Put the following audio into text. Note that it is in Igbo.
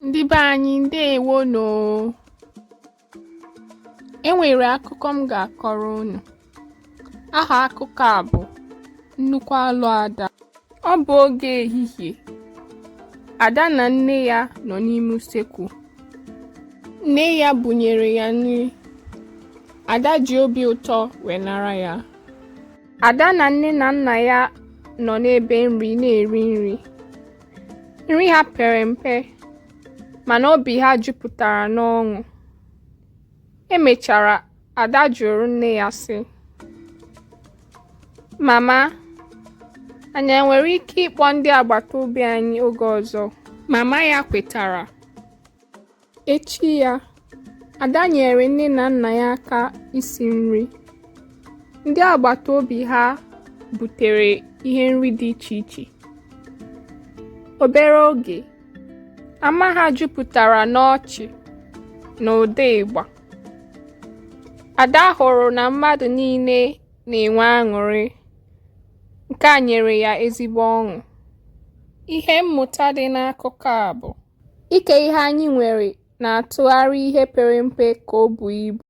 Ndị be anyị, ndeewonụ! E nwere akụkọ m ga-akọrọ unu. Aha akụkọ a bụ Nnukwu Alo Ada. Ọ bụ oge ehihie. Ada na nne ya nọ n'ime usekwu. Nne ya bunyere ya nri. Ada ji obi ụtọ wee nara ya. Ada na nne na nna ya nọ n'ebe nri na-eri nri. Nri ha pere mpe, mana obi ha jupụtara n'ọṅụ. E mechara, Ada jụrụ nne ya sị, "Mama, anyị nwere ike ịkpọ ndị agbata obi anyị oge ọzọ?" Mama ya kwetara. Echi ya, Ada nyere nne na nna ya aka isi nri. Ndị agbata obi ha butere ihe nri dị iche iche. Obere oge, ama ha jupụtara n'ọchị na ụda ịgba. Ada hụrụ na mmadụ niile na-enwe aṅụrị, nke a nyere ya ezigbo ọṅụ. Ihe mmụta dị n'akụkọ a bụ: Ike ihe anyị nwere na-atụgharị ihe pere mpe ka o buo ibu.